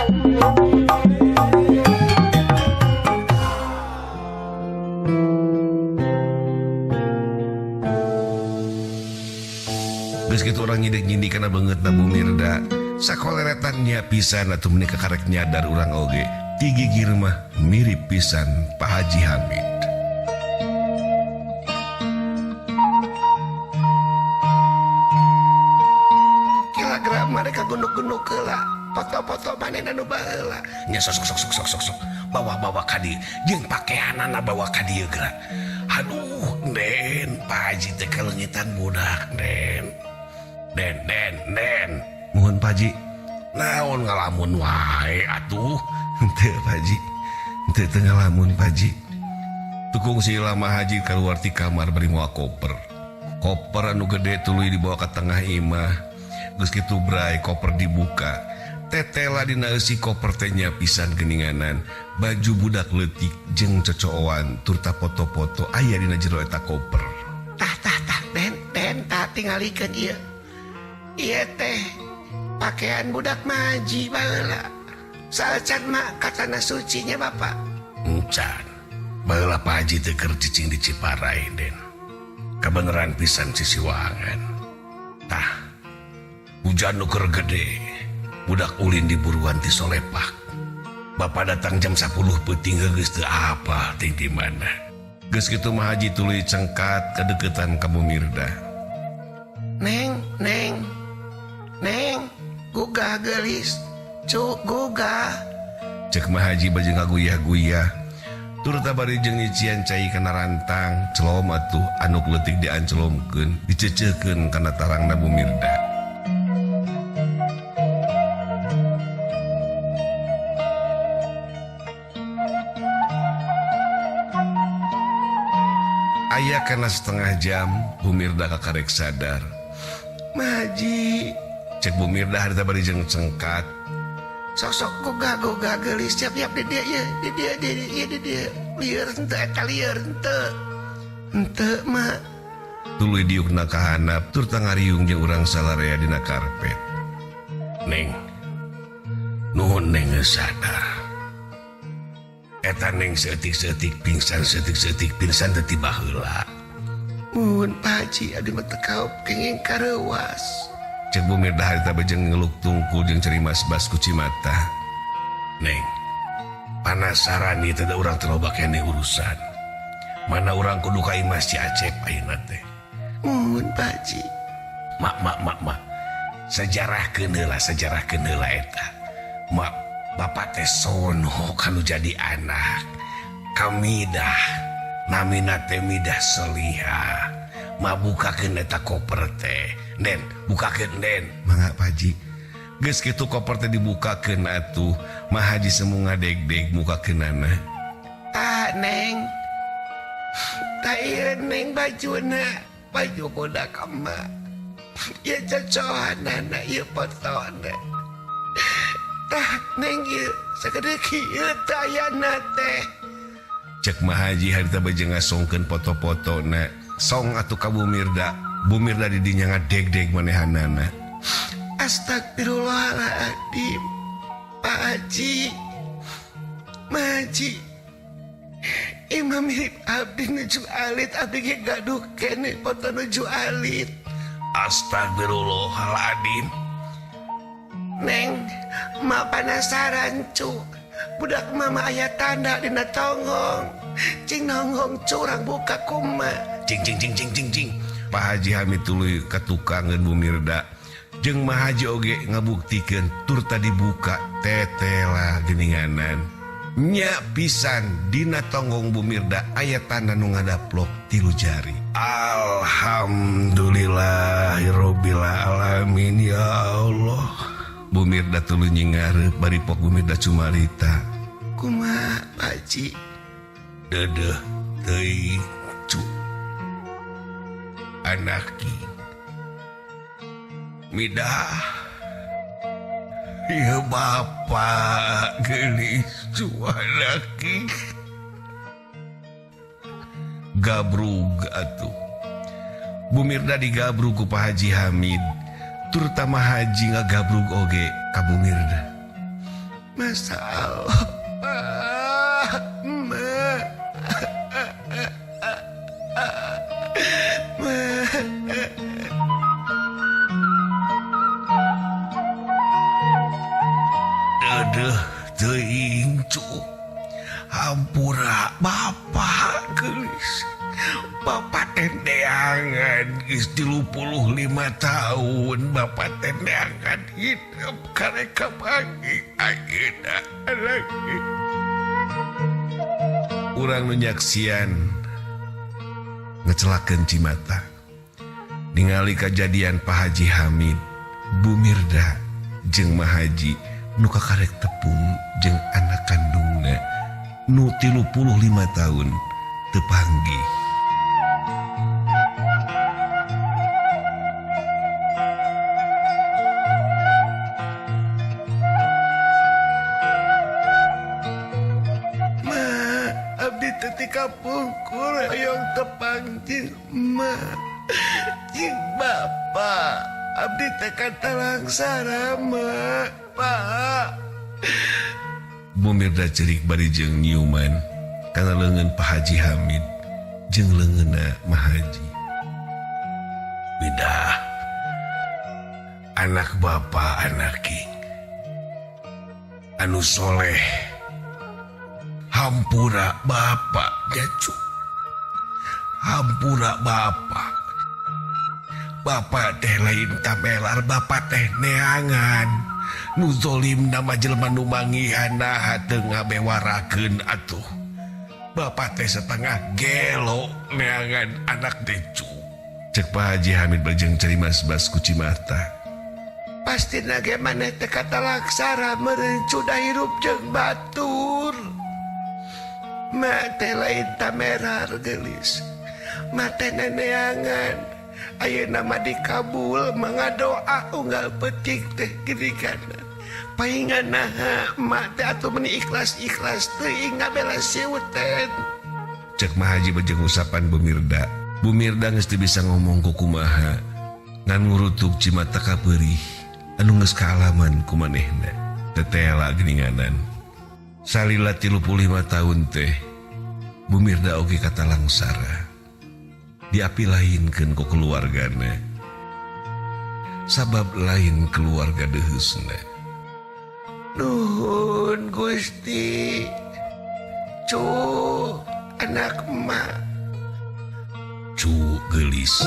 Geus kitu urang nyidik-nyindik kana beungeutna Bu Mirda. Sakoleretannya pisan atuh meuni kakarek nyadar urang oge. Ti gigir mah mirip pisan Pak Haji Hamid. Kilogram mereka gunuk-gunuk heula, foto-foto manehna nu baheula. Nya sok sok sok sok sok sok bawa-bawa ka dieu jeung pakeanana bawa ka dieu geura. Aduh, Den, Pak Haji teh kaleungitan budak, Den. Den, Den, Den. Mohon Pak Haji. Naon ngalamun wae atuh. Henteu Pak Haji. Henteu teu ngalamun Pak Haji. Tukung si lama Haji keluar ti kamar bari mawa koper. Koper anu gede tuluy dibawa ka tengah imah. Geus kitu bray koper dibuka. Tetela dina eusi koper teh nya pisan geuninganan. Baju budak leutik jeung cocooan turta foto-foto aya dina jero eta koper. Tah tah tah Den, Den, tah tingalikeun ieu. Ieu teh pakaian budak maji baheula. Saacan mah ka tanah sucinya Bapak. Encan. Baheula Pak Haji teh keur cicing di Ciparai, Den. Kabeneran pisan sisiwangan. Tah, hujan nu keur gede. Budak ulin di buruan ti solepak. Bapak datang jam 10 peuting geus teu apal ting di mana. Geus kitu mah Haji tuluy cengkat kadeukeutan ka Bu Mirda. Neng, neng. Neng, gugah geulis. Cuk gugah. Cek mah Haji baju ngaguyah-guyah. Turta bari jeung nyician cai kana rantang, celom atuh anu leutik diancelomkeun, diceceukeun kana tarangna Bu Mirda. Aya kana setengah jam, Bu Mirda kakarek sadar. Maji, cek Bu Mirda harita bari jeung cengkat. Sosok gugah-gugah geulis siap-siap di dia ieu, di dia di dia di dia. Lieur henteu eta lieur henteu. Henteu mah. Tuluy diukna ka handap turta ngariung jeung urang salarea dina karpet. Neng. Nuhun neng geus sadar. Eta neng seeutik-seeutik pingsan seeutik-seeutik pingsan teh ti baheula. Mun Pak Haji abdi mah teu kaop kenging kareuwas. Cek Bu Mirda harita bejeng ngeluk tungkul jeung cerimas bas kucimata. Neng, panasaran ieu teh da urang teh loba keneh urusan. Mana urang kudu ka imah si Acep ayeuna teh. Mun Pak Haji. Mak mak mak mak. Sejarahkeun heula, sejarahkeun heula eta. Mak, bapak teh sono kanu jadi anak. Kamidah, namina teh Midah Soliha. Ma bukakeun eta koper teh. Den, bukakeun Den. Mangga Pak Haji. Geus kitu koper teh dibukakeun atuh. Mah Haji semu ngadegdeg mukakeunana. Tah Neng. Tah ieu Neng bajuna, baju budak emak. Ieu cocohanana, ieu fotona. Tah Neng ieu sagede kieu teh ayana teh. Cek Mah Haji harita beujeung ngasongkeun foto-fotona. Song atuh ka Bu Mirda. Bu Mirda di dinya ngadegdeg manehanana. Astagfirullahaladzim. Pak Haji. Maji. Imam mirip abdi nuju alit, abdi ge gaduh keneh foto nuju alit. Astagfirullahaladzim. Neng, ma penasaran cu. Budak mama aya tanda dina tonggong. Cing nonggong curang buka kuma. Cing cing cing cing cing cing. Pak Haji Hamid tuluy ka tukangeun Bu Mirda. Jeung Mah Haji oge ngabuktikeun turta dibuka tetela geuninganan. Nya pisan dina tonggong Bu Mirda aya tanda nu ngadaplok 3 jari. Alhamdulillahirabbil alamin ya Allah. Bu Mirda tuluy nyingareup bari pok Bu Mirda cumarita. Kumaha Pak Haji? Dedeh teuing cu. Anaki Midah. Ieu bapak geulis cu anaki. Gabrug atuh. Bu Mirda digabrug ku Pak Haji Hamid. Terutama Haji ngagabrug oge ka Bu Mirda. Masya Allah. Ma. Ma. Dedeh teuing cu. Hampura bapak geus. Bapak tendeangan geus 35 tahun bapak tendeangan hidup kareka pagi ayeuna lagi. Urang nu nyaksian ngecelakeun cimata ningali kajadian Pak Haji Hamid, Bu Mirda jeung Mahaji nu kakarek tepung jeung anak kandungna nu 35 tahun teu panggih. Ma, abdi teh ti kapungkur hoyong tepang jeung ma jeung bapa. Abdi teh katalangsara ma, Pak. Bu Mirda cerik bari jeung nyiuman kana leungeun Pak Haji Hamid jeung leungeunna Mahaji. Bidah anak bapa anak king anu soleh hampura bapak jacu hampura bapak. Bapak teh lain tamelar, bapak teh neangan nu zolim nama jelema nu mangihan naha teu ngabewarakeun atuh. Bapak teh setengah gelo neangan anak decu. Cek Pak Haji Hamid bajeng carimas bas ku cimata. Pasti nage maneh teh katalaksara meureun cuda hirup jeung batur. Ma teh lain tamerar geulis. Ma teh neangan. Ayeuna mah dikabul mangadoa unggal peuting teh geuningan. Paingan naha mak teh atuh meuni ikhlas-ikhlas teuing ngabela siwten. Cek Mahaji bejeng usapan Bu Mirda. Bu Mirda geus teu bisa ngomong ku kumaha ngan ngurutuk cimata kapeurih anu geus kaalaman ku manehna. Tetela geuninganan. Salila 35 tahun teh Bu Mirda oge katalangsara. Diapi lainkeun ku keluargana. Sabab lain keluarga deuheusna. Nuhun Gusti. Cu anak emak. Cu geulis.